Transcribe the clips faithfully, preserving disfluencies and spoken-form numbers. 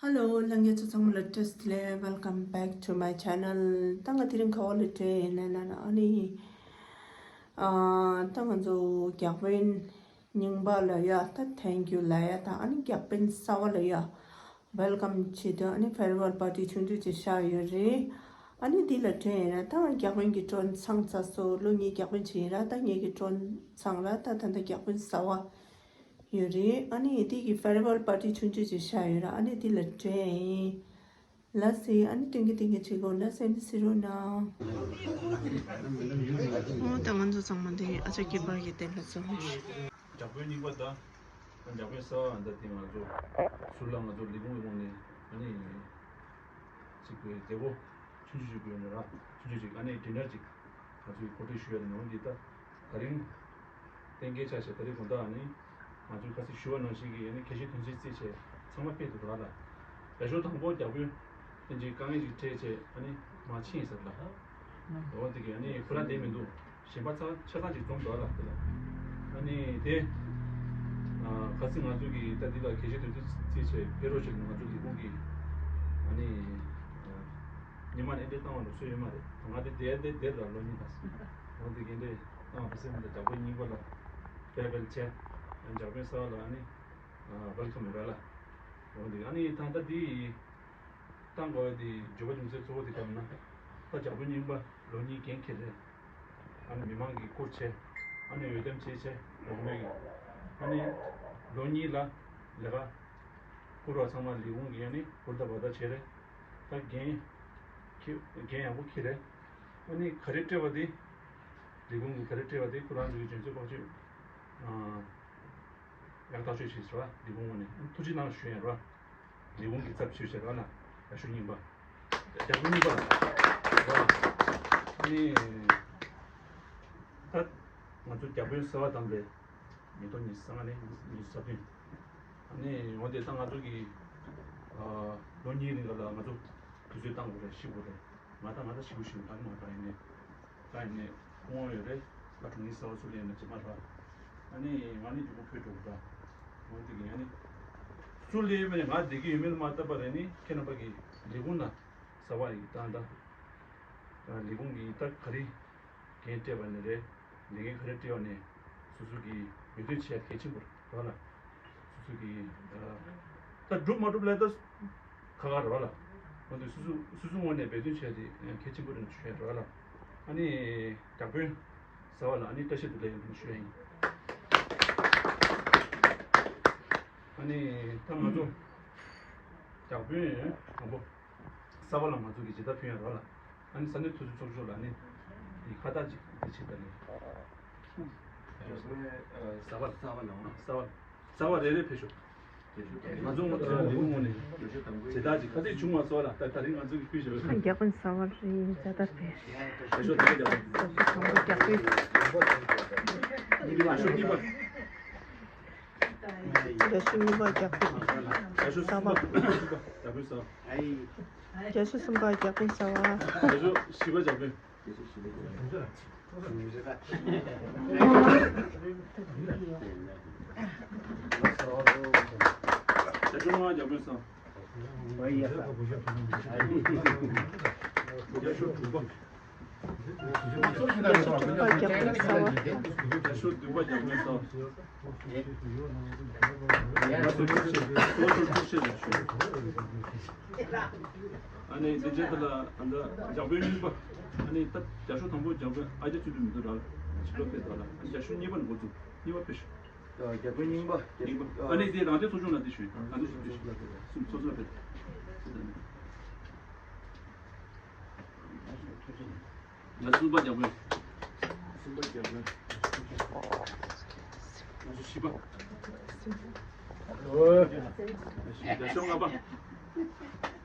Hello ལྷན་རྒྱས་ཚོ་ཚང་མ་ལ་བཀྲ་ཤིས་བདེ་ལེགས། Welcome back to my channel. ད་ང་དེ་རིང་ག་བ་ལ་འགྲོ་ཡིན་ན་ན་ཨ་ནི། ཨ་ད་ང་ཚོ་བརྒྱ་དཔོན་རྙིང་པ་ལ་ཡ་ད་thank you ལ་ཡ་ད་ཨ་ནི་བརྒྱ་དཔོན་གསར་པ་ལ་ཡ་welcome བྱེད་དུས་ཨ་ནི་farewell party ཆུང་ཆུང་ཅིག་བཞག་ཡོད་རེད། ཨ་ནི་འདི་ལ་འགྲོ་ཡིན་ན་ད་ང་བརྒྱ་དཔོན་གྱི་གྲོངས་ཚང་ཚར་སོང་། ལོ་གཉིས་བརྒྱ་དཔོན་བྱས་ཡིན་ར། ད་ངེད་ཀྱི་གྲོངས་ཚང་ར། ད་ད་ད་བརྒྱ་དཔོན་གསར་པ་ཡོད་རེད། ཨ་ནི་འདི་གི་farewell party ཆུང་ཆུང་ཅིག་བཞག་ཡོད་ར། ཨ་ནི་འདི་ལ་འགྲོ་ཡིན། ལགས་སེ། ཨ་ནི་སྟོན་གྱི་སྟོན་གྱི་བྱེད་དགོས། ལགས་སེ། ཨ་ནི་གཟིགས་རོགས་གནང་། འོ་ད་ང་ཚོ་ཚང་མ་འདི་ཨ་ཅག་སྐྱིད་པ་གི་སྟེང་ལ་འཛོམས་ཡོད་རེད། བརྒྱ་དཔོན་རྙིང་པ་དང་། བརྒྱ་དཔོན་གསར་པ་འདི་དེ་ང་ཚོ་ཟུར་ལ་ང་ཚོ་ལས་ཁུངས་ཀྱི་ངོས་ནས་ཨ་ནི་ཅིག་གི་མཛད་སྒོ་ཆུང་ཆུང་ཞིག་དགོས་ནས་ར། ཆུང་ཆུང་ཞིག་ཨ་ནི་dinner ཅིག་ང་ཚོས་གོ་སྒྲིག་ཞུ་ཡ་དེ་ནང་འདི་ད་ད་རིང་གཏན་འཁེལ་ཆགས་བྱས། ད་རིང་དགོང་དག་ཨ་ནི་ང་ཚོས་ཁ་སང་ཞུ་བ་ནང་བཞིན་གྱི་ཨ་ནི་གལ་ཆེ་དོན་ཆེ་རྩིས་བྱས་ཚང་མ་སྤེལ་འདུག་ར་ལ། ཡ་ཞོ་དང་པོ་བརྒྱ་དཔོན་དེ་འདྲའི་དཀའ་ངལ་ཞིག་འཕྲད་བྱས་ཨ་ནི་མ་ཕྱིན་ཟེར་ལ། འོ་དེ་གི་ཨ་ནི་ཁོ་རང་བསྡད་མི་འདུག་གཞན་པ་ཚང་ཆ་ཚང་ཅིག་འཛོམས་འདུག་ལ་དེ་ལ། ཨ་ནི་དེ་ཨ་ཁ་སང་ང་ཚོ་གི་ད་འདི་ལ་གལ་ཆེ་དོན་ཆེ་རྩིས་བྱས་ཕེབས་རོགས་བྱས་ནས་ང་ཚོ་ལས་ཁུངས་ཀྱི་ཨ་ནི་ཨ་ཉི་མ་ནས་འདྲེ་བཏང་བ་ལ་སུ་ཡོད་མ་རེད། ང་དེ་དེ་དེ་དེ་ལ་ལོ་གཉིས་ད་འོ་དེ་གི་འདྲེ་བཏང་བ་སེམས་ད་བརྒྱ་དཔོན་རྙིང་པ་ལ་farewell བྱས། ཨ་བརྒྱ་དཔོན་གསར་པ་ལ་ཨ་ནི་ཨ་welcome ཡོད་ར་ལ། འོ་དེ་ཨ་ནི་ད་ད་འདི་བཏང་དགོས་པའི་དེ་བརྗོད་པ་རྒྱུ་མཚན་གཙོ་བོ་དེ་ག་རེ་ན། ད་བརྒྱ་དཔོན་རྙིང་པ་ལོ་གཉིས་འགན་འཁྱེར་རེད། ཨ་ནི་མི་མང་གི་སྐོར་བྱས། ཨ་ནི་འོས་འདེམས་བྱས་བྱས་འོག་མའི་གི་ཨ་ནི་ལོ་གཉིས་ལ་ལས་ཀ་བསྐུར་བ་ཚང་མ་ལས་ཁུངས་ཀྱིས་ཨ་ནི་བསྐུར་ད་བ་ད་བྱས་རེད། ད་འགན་འཁྱེར་འགན་ཡག་པོ་འཁྱེར་རེད། ཨ་ནི་ག་རེ་སྤྲད་པ་དེ་ལས་ཁུངས་ཀྱིས་ག་རེ་སྤྲད་པ་དེ་ཁོ་རང་ཚོའི་འཇོན་ཚོད་ཐག་གཅོད་ཨ། ཡག་ཐག་ཆོད་བྱས་སོ། ལས་ཁུངས་ངོས་ནས་ཐུགས་རྗེ་གནང་ཞུ་ཡ་རོ། ལས་ཁུངས་ཀྱི་ཚབ་ཞུས་བྱས་རོ་ལ་ཡ་ཞུ་རྙིང་པ། བརྒྱ་དཔོན་རྙིང་པ་ལ་རོ། ཨ་ནི་ད་ང་ཚོ་བརྒྱ་དཔོན་གསར་པ་དམ་པའི་ཉིས་སྟོང་ཉི་ཤུ་རྩ་ལྔ་ནས་ཉི་ཤུ་རྩ་བདུན། ཨ་ནི་འོན་ཏེ་ད་ང་ཚོ་གི་ཨ་ལོ་གཉིས་རིང་ལ་ང་ཚོ་དུས་ཚོད་བཏང་དགོས་རེད། ཤི་དགོས་རེད། ང་ད་ང་ད་ཤི་དགོས་ཤི་དགོས་ད་ང་ད་ཡིན་ནས། ད་ཡིན་ནས་སྐུ་ངོ་ཡོད་རེད། ད་དྲུང་ཡིག་གསར་པ་སུ་ལེན་ན་ཇི་མ་ར། ཨ་ནི་ང་ནི་རྒྱུག་པོ་ཕུད་འགྲོ་གི་ད། འོ་དེ་གི་ཨ་ནི་སུ་ལེན་མིན་ང་བསྡད་ཀྱི་ཡོད་མེད་ལ་མ་ལྟ་བར་ཨ་ནི་ཁྱེད་རྣམ་པ་གི་ལས་ཁུངས་ན་གསར་པ་ཡིན་ད་ད། ལས་ཁུངས་ཀྱི་ད་ག་རེ་འགན་སྤྲད་པ་ནི་རེད། ལས་འགན་ག་རེ་སྤྲད་པ་ནི་སོ་སོ་གི་འོས་འདེམས་བྱས་གལ་ཆེན་པོ་རེད་ལ། སོ་སོ་གི་ད་སྒྲུབ་མ་སྒྲུབ་ལས་ད། ཁ་ཁ་རེད་བ་ལ། འོན་ཏེ་སོ་སོ་སོ་སོའི་ངོས་ནས་འབད་བརྩོན་བྱས་ཏེ་གལ་ཆེན་པོ་རེད་ཞུ་ཡ་རེད་བ་ལ། ཨ་ནི་བརྒྱ་དཔོན་གསར་པ་ལ་ཨ་ནི་བཀྲ་ཤིས་བདེ་ལེགས་ཡོང་དུ་ཞུ་ཡ་ཡིན། ཨ་ནི་ད་ང་ཚོ་བརྒྱ་དཔོན་དང་པོ་གསར་པ་ལ་ང་ཚོ་གི་མཇལ་དར་ཕུལ་ཡ་རེད་བ་ལ། ཨ་ནི་ས་གནས་འཐུས་ཚོགས་ཚོགས་གཙོ་ལ་ཨ་ནི་འདི་ཁ་བཏགས་ཅིག་འདི་ཕྱིར་ད་ལས། གསར་པ་གསར་པ་ལ་གསར་པ། གསར་པ་རེ་རེ་ཕེབས་ཤོག་ང་ཚོ་ང་ཚོ་ལས་ཁུངས་ངོས་ནས་མཇལ་དར་ཅིག་ཁ་ཚིག་བྱུང་བ་སོགས་ལ་ད་ད་རིང་ང་ཚོ་གི་ཕུལ་ཞོག་བརྒྱ་དཔོན་གསར་པ་རེ་མཇལ་དར་ཕེབས། ཕེབས་ཤོག་དེ་ག་རྒྱ་དཔོན། དང་པོ་བརྒྱ་དཔོན། ཕེབས་ཤོག་གཉིས་པ། ཕེབས་ཤོག་གཉིས་པ་བརྒྱ་དཔོན། ཕེབས་ཤོག་གསུམ་པ་བརྒྱ་དཔོན་གསར་པ། ཕེབས་ཤོག་གསུམ་པ་བརྒྱ་དཔོན་གསར་པ། ཕེབས་ཤོག་བཞི་པ་བརྒྱ་དཔོན། ཨ་ནི་དེ་རྗེས་དེ་ལ་ཨ་ནི་བརྒྱ་དཔོན་གཉིས་པ། ཨ་ནི་ད་རྒྱ་ཤོག་དང་པོ་བརྒྱ་དཔོན་ཨ་རྒྱ་ཚུད་དུ་མི་འདུག་ར། ཕྱི་ལོགས་ཕེབས་དང་ལ། ཨ་ནི་རྒྱ་ཤོག་གཉིས་པ་ནས་འགོ་བཙུགས། གཉིས་པ་ཕེབས་ཤོག་རྒྱ་དཔོན་རྙིང་པ། རྙིང་པ། ཨ་ནི་དེ་རང་བཙན་ཚོགས་ཆུང་ལ་དེ་ཞུས། རང་བཙན་ཚོགས་ཆུང་ལ་ཕེབས། གསུམ་ཚོགས་ཆུང་ལ་ཕེབས། ང་གསུམ་པ་བརྒྱ་དཔོན། གསུམ་པ་བརྒྱ་དཔོན། ང་ཚོ་བཞི་པ། བརྒྱ་དཔོན་ལྔ་པ། བརྒྱ་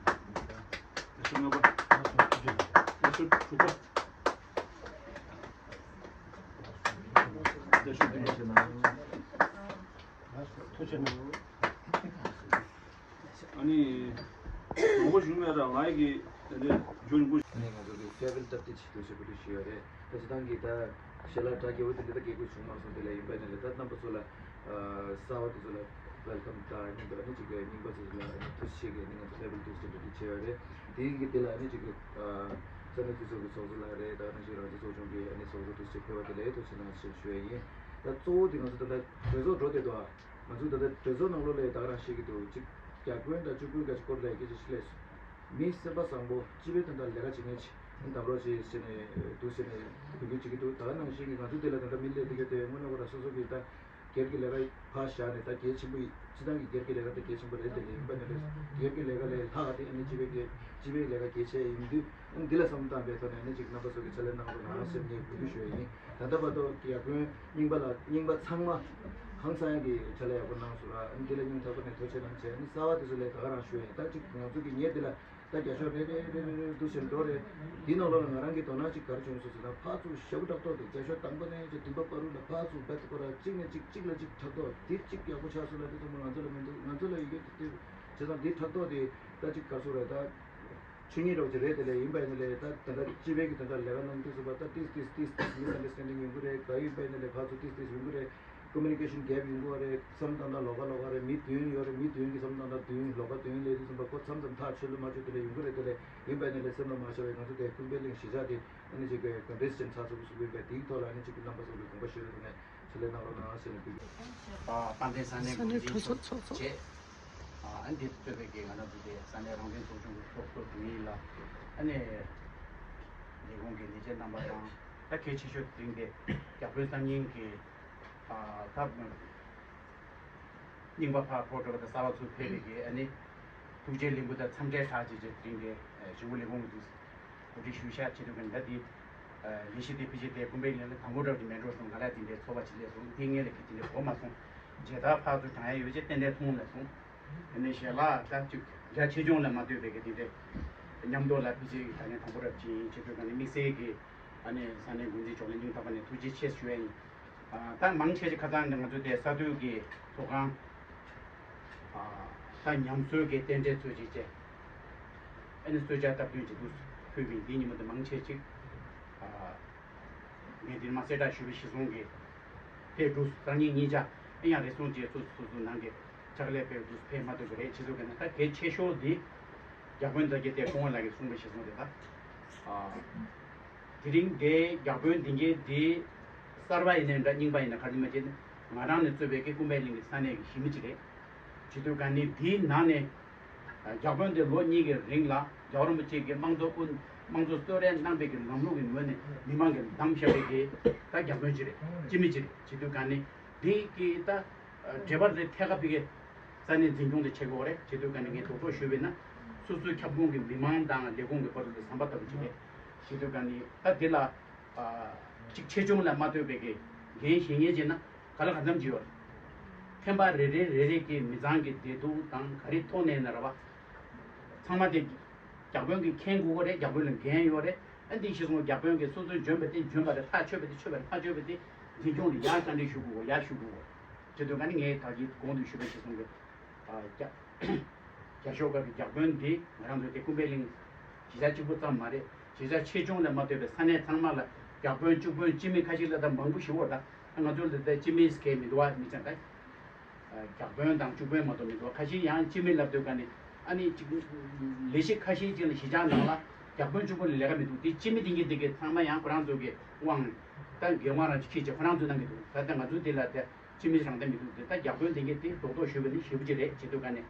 དཔོན་ལྔ་པ། བརྒྱ་དཔོན་དྲུག་པ། བརྒྱ་དཔོན་བདུན་པ། ཐུགས་རྗེ་གནང་། ཨ་ནི། མང་པོ་ཞུ་མེད་ར་ང་ཡི་གི་རེ་རྒྱུན་དགུ། ཨ་ནི་ང་ཚོ་གི་ཕེར་ཝེལ་སྟབས་བདེ་ཅིག་ཏུ་བྱེད་དགོས་དུ་ཞུ་ཡ་རེད། ད་སྤྱི་བཏང་གི་ད་ཞལ་ལག་འདྲ་རྒྱལ་བོ་དེ་འདྲ་ད་རྒྱལ་ཁོས་བྱུང་མ་སོང་། དེ་ལ་ཡིན་པ་ནི་ལ་ད་རྣམ་པ་ཚོ་ལ་གསར་བ་དེ་ཚོ་ལ་ ཝེལ་ཀམ་དང་ཨ་ནི་འདི་ཨ་ནི་ཅིག་གི་རྙིང་པ་ཚོ་ལ་ཨ་ནི་ཐུགས་རྗེ་ཆེ་གི་ཨ་ནི་ང་ཚོ་ལྷ་བུ་ཐུགས་རྗེ་ཆེ་འདི་བྱས་པ་རེད། དེའི་གི་དེ་ལ་ཨ་ནི་ཅིག་གི་ས་གནས་དེ་ཚོ་གི་ཚོགས་གཙོ་ལགས་རེད། ད་ཨ་ནི་ཅིག་རང་བཙན་ཚོགས་ཆུང་གི་ཨ་ནི་ཚོགས་གཙོ་ཐུགས་རྗེ་ཆེ་ཕེབས་པ་དེ་ལ་ཐུགས་རྗེ་ཆེ་གནང་ཞེས་ཞུ་ཡ་ཡིན། ད་གཙོ་བོ་དེ་ང་ཚོ་ད་ལྟ་གྲོས་ཚོགས་འགྲོ་བསྡད་འདུག་ང་ཚོ་ད་ལྟ་གྲོས་ཚོགས་ནང་ལོགས་ལ་ད་ག་རང་བཤད་ཀྱི་འདུག་ཅིག་བརྒྱ་དཔོན་དང་བཅུ་དཔོན་ག་ཅིག་སྐོར་ལ་སྐད་ཆ་ཞིག་སླེབས་སོང་། མི་སེམས་པ་བཟང་པོ་སྤྱི་པའི་དོན་དག་ལས་ཀ་བྱེད་མཁན་ཅིག་ཨ་ནི་བདམས་རོགས་བྱེད་ཟེར་ནས་འདུག་ཟེར་ནས་འབོད་སྐུལ་བྱེད་ཀྱི་འདུག་ད་ག་ནང་བཞིན་གྱི་ང་ཚོ་འདི་ལ་ད་ལྟ་མི་སླེབས་བསྡད་ཀྱི་དེ་དངོས་གནས་ཁོ་རང་སོ་སོ་གི་ད་སྒེར་གྱི་ལས་ཀ་ཕར་བཞག་ནས་ད་གལ་ཆེན་པོ་ཡིན། སྤྱི་བཏང་གི་སྒེར་གྱི་ལས་ཀ་དེ་གལ་ཆེན་པོ་རེད། དེ་ལས་ཡིན་པ་ནི་རེད། སྒེར་གྱི་ལས་ཀ་ལས་ལྷག་དེ་ཨ་ནི་སྤྱི་པའི་སྒེར་སྤྱི་པའི་ལས་ཀ་གལ་ཆེ་ཡིན་དུས་ཨ་ནི་འདི་ལ་བསམ་བློ་བཏང་པའི་ཐོག་ནས་ཨ་ནི་ཅིག་རྣམ་པ་ཚོ་གི་ཕྱག་ལས་གནང་རོགས་གནང་ཟེར་ངས་འབོད་སྐུལ་ཞུ་ཡ་ཡིན། ད་ལྟ་བར་དུ་བརྒྱ་དཔོན་རྙིང་པ་ལ་རྙིང་པ་ཚང་མ་གང་ཚང་གི་ཕྱག་ལས་ཡག་པོ་གནང་སོང་ར། ཨ་ནི་འདི་ལ་སྙིང་ཐག་པ་ནས་ཐུགས་རྗེ་གནང་བྱས། ཨ་ནི་གསར་པ་དེ་ཚོ་ལ་ད་ག་རང་ཞུ་ཡ་ཡིན། ད་ཅིག་ང་ཚོ་གི་ངས་འདི་ལ་ད་རྒྱ་ཤོག་རེ་རེ་རེ་རེ་རེ་འདུག་སེ་འགྲོ་རེད། འདི་ནང་ལོགས་ལ་ང་རང་གི་དོ་སྣང་ཅིག་ག་རེ་བྱུང་སོང་ཟེར་ན། ཕར་ཚུར་ཞེ་པོ་ཕྲག་དོག་དེ་རྒྱ་ཤོག་དང་པོ་ནས་ཅིག་བདུན་པ་བར་དུ་ལ་ཕར་ཚུར་རྦད་དེ་ཁོ་ར་གཅིག་ནས་གཅིག་གཅིག་ལ་གཅིག་ཕྲག་དོག་དེ་གཅིག་ཡག་པོ་ཆགས་སོང་ན་དེ་ཚང་མ་ང་ཚོ་ལ་མི་འདུག་ང་ཚོ་ལ་ཡི་གེ་དེ་བྱས་ཙང་འདི་ཕྲག་དོག་དེ་ད་ཅིག་ག་སོང་རེད། ད་ཆོས་ཉིད་རོགས་ཀྱི་རེད། དེ་ལས་ཡིན་པ་ཡིན་ནའི་ད་ད་ལྟ་སྤྱི་པའི་གི་དོན་དག་ལས་ཀ་གནང་དུས་སུ་བ་ད་ཏིས་ཏིས་ཏིས་ཏིས་མི་སན་ཌར་སི་ཊན་ཌིང་ཡོང་གི་རེད། ག་ཡིན་པ་ཡིན་ནའི་ཕར་ཚུར་ཏིས་ཏིས་ཡོང་གི་རེད། ཀོ་མུ་ནི་ཀེ་ཤན་གེབ་ཡོང་གི་རེད། བསམ་བཏང་སྟངས་ལོགས་ཀ་ལོགས་ཀ་རེད། མི་བདུན་ཡོད་རེད། མི་བདུན་གྱི་བསམ་བཏང་སྟངས་བདུན་ལོགས་ཀ་བདུན་སླེབས་དུས་ཙམ་པ་ཁོ་མཚམས་མཚམས་ཐག་ཆོད་ལ་མ་ཆོད་དེ་ལས་ཡོང་གི་རེད། དེ་ལས་ཡིན་པ་ཡིན་ནའི་སེམས་ལ་མ་ཆགས་པའི་ང་ཚོ་དེ་ཀུན་དཔལ་གླིང་གཞིས་ཆགས་དེ་ཨ་ནི་ཅིག་གི་ག་འདྲས་ཅན་ཚགས་ཚུད་པོ་ཞིག་ཡོད་པས། དེའི་ཐོག་ལ་ཨ་ནི་ཅིག་གི་རྣམ་པ་ཚོ་གི་དགོངས་པ་ཞུ་རེད། དེ་ནས་ཕྱག་ལས་གནང་རོགས་གནང་ཟེར་ནས་འབོད་སྐུལ། ཨ། དཔལ་ལྡན་ས་གནས་འགོ་འཛིན་ཚོགས་གཙོ་བཅས། ཨ། འདི་གཙོས་པའི་གི་ང་རང་ཚོ་དེ་ས་གནས་རང་བཙན་ཚོགས་ཆུང་གི་ཚོགས་གཙོ་དེ་ཉིད་ལ་ཨ་ནི་ལས་ཁུངས་ཀྱི་ལས་བྱེད་རྣམ་པ་དང་། ད་གལ་ཆེ་ཤོས་དེ་རིང་དེ་བརྒྱ་དཔོན་གསར་རྙིང་གི། ཨ། ད་རྙིང་པ་ཕར་འཕོ་འགྲོ་བ་དང་གསར་པ་ཚུར་ཕེབས་པའི་གི་ཨ་ནི་ཐུགས་རྗེ་ལེགས་འབུལ་དང་འཚམས་འདྲི་གྲ་རྒྱས་ཅིག་དེ་རིང་དེ་ཞུ་བོ་ལས་ཁུངས་ཀྱི་གོ་སྒྲིག་ཞུ་བཞག་བྱེད་དུས་ག་ད་འདི། ལས་གཞི་དེ་ཕལ་ཆེར་དེ་ཀུན་དཔལ་གླིང་ལ་དང་པོ་འདྲ་ཅིག་མེད་འགྲོ་སོང་། ང་ལ་དེ་འདྲའི་ཚོར་བ་ཅིག་སླེབས་སོང་། དེ་ངས་ལ་གི་དེ་འདྲའི་གོ་མ་སོང་། མཇལ་དར་ཕར་ཚུར་བགྲང་ཡ་ཡོད་ཅེས་ཏན་ཏན་མཐོང་ལ་སོང་། དེ་ནས་ཞལ་ལག་ད་ཅིག་རྒྱ་ཆེ་ཆུང་ལ་མ་ལྟོས་པའི་གི་དེ་འདྲའི་མཉམ་དུ་ལ་ཕལ་ཆེར་ད་ནས་དང་པོ་འདྲ་ཅིག་ཡིན་བྱེད་དུས་ག་ནས་དམིགས་བསལ་གྱི་ཨ་ནས་ས་གནས་འགོ་འཛིན་མཆོག་ལ་སྙིང་ཐག་པ་ནས་ཐུགས་རྗེ་ཆེ་ཞུ་ཡ་ཡིན། ཨ། ད་མང་ཆེ་ཅིག་ཁ་སང་ང་ཚོ་དེ་ས་འཐུས་ཀྱི་ཚོགས་ཁང་། ཨ། ད་ཉམས་གསོའི་གི་རྟེན་འབྲེལ་ཚོད་ཅིག་བཅས། ཨ་ནི་གསོལ་ཇ་སྟ་གོན་ཅིག་འདུག་ཕུལ་བའི་འདི་ཉིན་མོ་དེ་མང་ཆེ་ཅིག་ཨ། ངས་འདིར་མ་གསལ་བསྒྲགས་ཞུས་པ་གཞིར་བཟུང་གི་དེ་འདུག་སང་ཉིན་གཉིས་ཆ་ཨ་ཡང་རེ་ཟུང་བཅས་སོ་སོ་སོ་ནང་གི་ཕྱག་ལས་པའི་འདུག་ཕེབས་མ་ཐུབ་པ་རེད། ཆེ་ཚོ་གི་ནང་ད་གལ་ཆེ་ཤོས་འདི་བརྒྱ་དཔོན་དར་རྒྱས་དེ་སྐུ་ངོ་ལགས་ཀྱིས་གསུངས་པ་གཞིར་བཟུང་རེད། ད་ཨ། དེ་རིང་འདིའི་བརྒྱ་དཔོན་འདི་གའི་འདི་གསར་པ་ཡིན་ནའི་འདྲ་རྙིང་པ་ཡིན་ན་ག་རེ་མ་བྱེད་ནས་ང་རང་ནས་གཙོས་པའི་ཀུན་དཔལ་གླིང་གི་ས་གནས་ཀྱི་གཞིས་མི་ཅིག་རེད། བྱེད་དུས་ག་ནས་འདིའི་ནང་ནས་བརྒྱ་དཔོན་དེ་ལོ་གཉིས་ཀྱི་རིང་ལ་རྒྱལ་བ་རིན་པོ་ཆེ་གིས་དམངས་གཙོ་དབུ་དམངས་གཙོ་གསོལ་རས་གནང་པའི་གི་ལམ་ལུགས་ཀྱི་ངོས་ནས་མི་མང་གིས་བདམས་བཞག་པའི་གི་ད་བརྒྱ་དཔོན་ཅིག་རེད། སྤྱི་མི་ཅིག་རེད། བྱེད་དུས་ག་ནས་འདི་གི་ད་འབྲེལ་བ་རེ་ཐད་ཀ་ཕ་གི་ས་གནས་འཛིན་སྐྱོང་དེ་བྱེད་དགོས་རེད། བྱེད་དུས་ག་ནས་ངས་རྡོག་རྡོག་ཞུས་པ་ཡིན་ན་སོ་སོའི་ཁྱབ་ཁོངས་ཀྱི་མི་མང་དང་ལས་ཁུངས་ཀྱི་བར་དུ་ཟམ་པ་ལྟ་བུ་ཅིག་རེད། བྱེད་དུས་ག་ནས་ད་འདི་ལ། ཨ། གཅིག་ཆེ་ཆུང་ལ་མ་ལྟོས་པའི་གི་འགན་བཞེས་མཁན་བྱས་ན་ག་ལ་གང་འཚམ་ཅིག་ཡོད་རེད། ཐེམ་པ་རེ་རེ་རེ་རེ་གི་མི་ཚང་གི་བདེ་སྡུག་དང་ག་རེ་ཐོག་ནས་ཡིན་ན་རེད་བ། ཚང་མ་དེ་བརྒྱ་དཔོན་གྱིས་མཁྱེན་དགོས་ཀྱི་རེད། བརྒྱ་དཔོན་ལ་འགན་ཡོད་རེད། ཨ་འདི་གཞིར་བཟུང་བརྒྱ་དཔོན་གྱིས་སོ་སོའི་འཇོན་པ་དེ་འཇོན་པ་རེད། ཐག་ཆོད་པ་དེ་ཆོད་པ་རེད། མ་ཆོད་པ་དེ་འཛིན་སྐྱོང་ལ་ཡར་བཅར་འདྲི་ཞུ་དགོས་གོ། ཡར་ཞུ་དགོས་གོ། བྱེད་དུས་ག་ནས་ངས་ད་གིན་གོང་དུ་ཞུས་པ་གཞིར་བཟུང་གི། ཨ། རྒྱ། རྒྱ་ཤོག་ཁག་གི་བརྒྱ་དཔོན་འདི་ང་རང་ཚོ་དེ་ཀུན་དཔལ་གླིང་གཞིས་ཆགས་གཅིག་པུ་ཙམ་མ་རེད། གཞིས་ཆགས་ཆེ་ཆུང་ལ་མ་ལྟོས་པའི་ས་གནས་ཚང་མ་ལ་བརྒྱ་དཔོན་བཅུ་དཔོན་སྤྱི་མི་ཁ་ཤས་ལ་ད་མང་པོ་ཞིག་ཡོད་རེད། ད་ང་ཚོ་ལ་ད་སྤྱི་མི་སྐད་མི་འདུག་བ། མི་ཚང་ད་བརྒྱ་དཔོན་དང་བཅུ་དཔོན་མ་གཏོགས་མི་འདུག་ཁ་ཤས་ཡང་སྤྱི་མི་ལབ་དུས་ག་ནས་ཨ་ནི་གཅིག་ལས་གཞི་ཁ་ཤས་ཅིག་ལ་གཞིས་ཆགས་ནང་ལ་བརྒྱ་དཔོན་བཅུ་དཔོན་ལ་ལས་ཀ་མི་འདུག་དེ་སྤྱི་མི་དེ་གི་དེ་གི་ཚང་མ་ཡང་ཁོ་རང་ཚོ་གི་དབང་ད་འགན་དབང་རང་ཅིག་ཁྱེར་བྱས་ཁོ་རང་ཚོ་གནང་གི་འདུག་ད་ལྟ་ང་ཚོ་དེ་ལ་ད། སྤྱི་མི་རང་བདེན་མི་འདུག་དེ་ད་བརྒྱ་དཔོན་དེ་གས་དེ་རྡོག་རྡོག་ཞུས་པ་ནི་ཞེ་པོ་ཅིག་རེད། བྱེད་དུས་ག་ནས་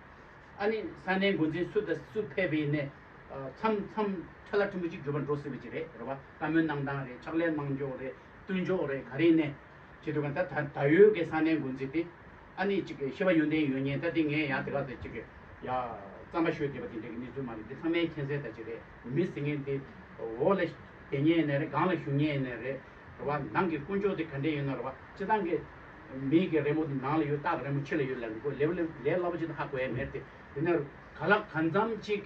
ཨ་ནི་ས་གནས་འགོ་འཛིན་སུ་དང་སུ་ཕེབས་པ་ཡིན་ནའི་མཚམས་མཚམས་ཁྲ་ལ་ཕྲན་བུ་ཅིག་འགྱུར་བ་འགྲོ་སྲིད་པ་ཅིག་རེད། རེད་བ། བཀའ་མོལ་གནང་སྟངས་རེད། ཕྱག་ལས་གནང་ཕྱོགས་རེད། སྟོན་ཕྱོགས་རེད། ག་རེ་ཡིན་ནའི་བྱེད་དུས་ག་ད་ད་ད་ཡོད་ཀྱི་ས་གནས་འགོ་འཛིན་དེ་ཨ་ནི་ཅིག་ཤེས་པ་ཡོན་ཏན་ཡོད་མཁན་ད་དེ་ངས་ཡང་དེ་ག་ཚོད་ཅིག་ཡ་རྩམ་པ་ཤོད་བསྡད་པ་དེ་འདྲ་གི་གནས་ཚུལ་མ་རེད། དེ་ཚང་མས་མཁྱེན་གསལ་ལྟར་ཅིག་རེད། མི་ཟེར་མཁན་དེ་འོག་ལ་བསྡད་མཁན་ཡིན་ནའི་རེད། སྒང་ལ་བཞུགས་མཁན་ཡིན་ནའི་རེད། རེད་བ། ནང་གི་དཀོན་མཆོག་དེ་ག་འདྲས་ཡོད་ན་རེད་བ། སྤྱིར་བཏང་གི་མི་གི་རི་མོ་དེ་ནང་ལ་ཡོད། སྟག་གི་རི་མོ་ཕྱི་ལ་ཡོད་ལབ་དགོས། ལེའུ་ལེའུ་ལབ་ཅིག་ཧ་གོ་ཡ་མེད་དེ། དེ་ནས་ག་ལ་གང་འཚམ་ཅིག་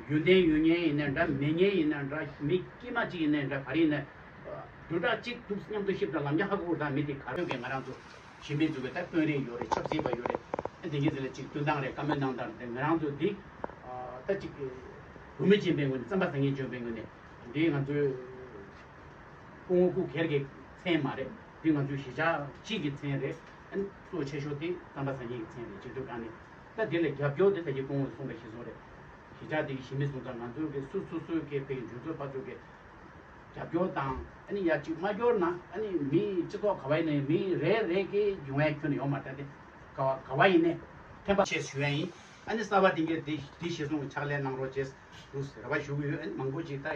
ཡོན་ཏན་ཡོད་མཁན་ཡིན་ན་འདྲ། མེད་མཁན་ཡིན་ན་འདྲ། མི་དཀྱུས་མ་ཅིག་ཡིན་ན་འདྲ། ག་རེ་ཡིན་ན་བསྡུར་གྲངས་གཅིག་འདུག་མཉམ་དུ་གཤིབ་དང་ལམ་རྒྱག་ཧ་གོ་དང་མི་དེ་ག་རེ་ཡོད་མཁན་ང་རང་ཚོ་གཞིས་མི་ཚོ་གི་ད་དཔོན་རིགས་ཡོད་རེད། ཆབ་སྲིད་པ་ཡོད་རེད། ཨ་དེ་གི་ཚེ་ལ་ཅིག་སྟོན་སྟངས་རེད། བཀའ་མོལ་གནང་སྟངས་རེད། ང་རང་ཚོ་འདི་ད་ཅིག་བོད་མི་ཆེན་པོའི་ངོས་ནས་རྩམ་པ་ཟ་མཁན་ཆེན་པོའི་ངོས་ནས་འདི་ང་ཚོའི་སྐུ་ངོ་སྐུ་སྒེར་གྱི་མཚན་མ་རེད། འདི་ང་ཚོའི་གཞིས་ཆགས་གཅིག་གི་མཚན་རེད། གཙོ་ཆེ་ཤོས་དེ་གཙང་པ་ཟ་མཁན་གྱི་མཚན་རེད། བྱེད་དུས་གང་ནས་ད་དེ་ལ་རྒྱབ་སྐྱོར་དེ་ད་གིན་སྐུ་ངོས་གསུངས་པ་གཞིར་བཟུང་རེད། གཞིས་ཆགས་དེ་གི་གཞིས་མི་སོང་ཙང་ང་ཚོ་གི་སུ་སུ་སུ་གི་ཕ་གི་འཇུ་ཚོད་ཕར་ཚོད་གི་རྒྱབ་སྐྱོར་དང་ཨ་ནི་ཡ་གཅིག་མ་སྐྱོར་ན་ཨ་ནི་མི་སྤྱི་ཚོགས་ག་བ་ཡིན་ནའི་མི་རེ་རེ་གི་ཡོང་ཡ་ཁྱོན་ནས་ཡོང་མ་རེད། ད་དེ་ག་བ་ག་བ་ཡིན་ནའི་ཕན་པ་ཆེ་ཞུ་ཡ་ཡིན། ཨ་ནི་གསར་པ་དེ་གའི་དེ་དེ་གཞིར་བཟུང་གི་ཕྱག་ལས་གནང་རོགས་བྱེད་འདུག་ཟེར་བ་ཞུ་གི་ཡོད། ཨ་ནི་མང་པོ་ཅིག་ད་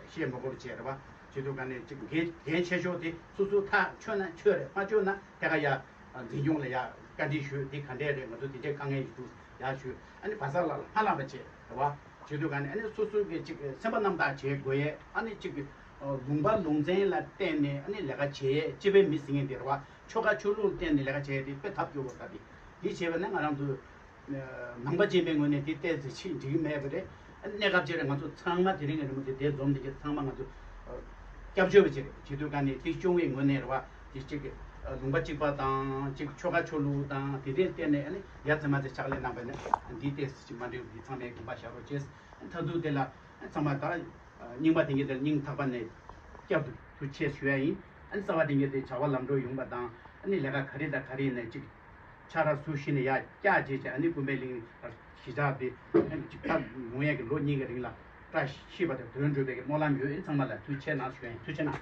བཤད་མ་དགོས་པ་བྱས་རེད་བ། བྱེད་དུས་ག་ནས་ཅིག་འགན་འགན་ཆེ་ཤོས་དེ་སོ་སོ་ཐག་ཆོད་ན་ཆོད་རེད། མ་ཆོད་ན་དེ་ག་ཡ་འཛིན་སྐྱོང་ལ་ཡ་བཀའ་འདྲི་ཞུས། དེ་ག་འདྲས་རེད། ང་ཚོ་དེ་འདྲས་དཀའ་ངལ་ཞིག་འདུག་ཡ་ཞུས། ཨ་ནི་བ་ས་ལ་ལ་མ་ལངས་པ་བྱས་རེད་བ། བྱེད་དུས་ག་ནས་ཨ་ནི་སོ་སོ་གི་ཅིག་སེམས་པ་རྣམ་དག་བྱེད་དགོས་ཡས། ཨ་ནི་ཅིག་ལུང་པ་ལུང་ཚན་ལ་བརྟེན་ནས་ཨ་ནི་ལས་ཀ་བྱེད་ཡས། སྤྱི་པའི་མི་ཟེར་མཁན་དེ་རེད་བ། ཆོལ་ཁ་ཆོས་ལུགས་ལ་བརྟེན་ནས་ལས་ཀ་བྱེད་ཡས་དེ་དཔེ་ཐབས་སྐྱོ་བོ་ད་དེ་དེ་བྱས་པ་ན་ང་རང་ཚོ་ནང་པ་ཅན་པའི་ངོས་ནས་དེ་ཏོག་ཙམ་ཅིག་འགྲིག་གི་མེད་པ་རེད། གནས་སྐབས་ཅིག་རེད། ང་ཚོ་ཚང་མ་དེ་རིང་གི་རི་མོ་དེ་དེ་འཛོམས་དེ་གི་ཚང་མ་ང་ཚོ་སྐྱབས་བཅོལ་བ་ཅིག་རེད། བྱེད་དུས་ག་ནས་དེ་སྐྱོང་བའི་ངོས་ནས་རེད་བ། དེ་གཅིག་གི་ལུང་པ་གཅིག་པ་དང་གཅིག་ཆོལ་ཁ་ཆོས་ལུགས་དང་དེ་དེ་བརྟེན་ནས་ཨ་ནི་ཡ་ཚེ་མ་ཚེ་ཕྱག་ལས་གནང་བ་ནི་འདི་ཏོག་ཙམ་ཅིག་མ་འགྲིག་འདི་ཚང་མས་དགོངས་པ་བཞག་རོགས་བྱས། མཐའ་མཇུག་དེ་ལ་ཚང་མ་ད་རྙིང་པ་དེ་གི་དེ་སྙིང་ཐག་པ་ནས་བསྐྱར་དུ་ཐུགས་རྗེ་ཆེ་ཞུ་ཡ་ཡིན། ཨ་ནི་གསར་པ་དེ་གི་དེ་བྱ་བ་ལམ་འགྲོ་ཡོང་པ་དང་ཨ་ནི་ལས་ཀ་ག་རེ་དང་ག་རེ་ཡིན་ནའི་གཅིག་ཆ་ར་སུ་ཤི་ནས་ཡར་བཀྱག་བྱས་བྱས། ཨ་ནི་ཀུན་ཕན་གླིང་གཞིས་ཆགས་དེ་ཅིག་ད་ཡོང་ཡས་ཀྱི་ལོ་གཉིས་ཀྱི་རིང་ལ་བཀྲ་ཤིས་པ་དང་དོན་འགྲུབ་པའི་སྨོན་ལམ་ཡོད། ཨེ་ཚང་མ་ལ་ཐུགས་རྗེ་ཆེ་གནང་ཞུ་ཡིན། ཐུགས་རྗེ་གནང་།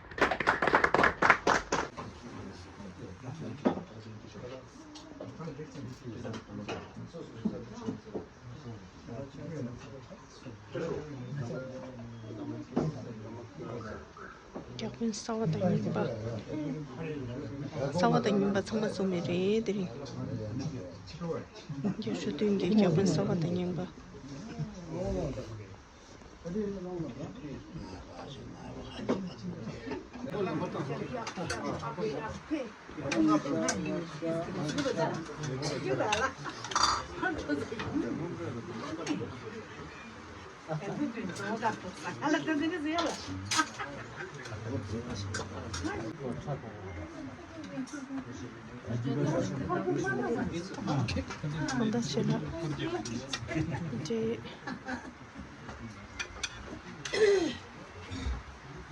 བརྒྱ་དཔོན་གསར་པ་དང་རྙིང་པ། གསར་པ་དང་རྙིང་པ་ཚང་མ་འཛོམས་པ་རེད་དེ་རིང་། རྒྱ་ཤོ་བདུན་གྱི་བརྒྱ་དཔོན་གསར་པ་དང་རྙིང་པ། གང་ལྟར་བྱས་ན་འདྲེ།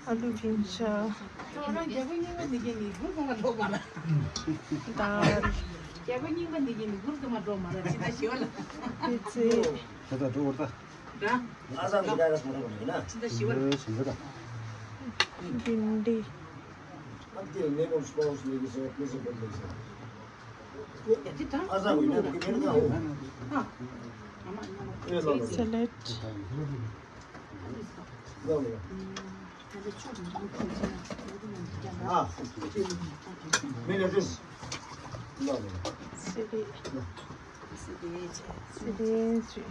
ཨ་ལུ་རིང་ཤ། ཁྱོད་རང་རྒྱལ་པོ་རྙིང་པ་འདི་གིན་ནི་གུར་གང་ལ་འགྲོ་མ་ར། དར། རྒྱལ་པོ་རྙིང་པ་འདི་གིན་ནི་གུར་གང་ལ་འགྲོ་མ་ར། ཅི་ད་ཞི་བ་ལ། ཨེ་ཙི། ད་ད་འགྲོ་བར་ད། ར། ཨ་ས་གི་ད་ར་སོང་ར་མ་ཡིན་ན། ཅི་ད་ཞི་བ་ལ། ཨེ་ཞི་ཟེར་ད། བིན་ཌི། ཨ་དེ་ནས་ཀོང་སྤོ་སི་ལི་གི་སོ་ཕི་སི་པོ་ལི་སོ། ཨ་ས་གི་ཡིན་ན་གི་མེད་ན་ག་འོ། ཨ། ཨེ་ལ་ལ། སེ་ལེད། སི་རི། སི་རི་ཅི།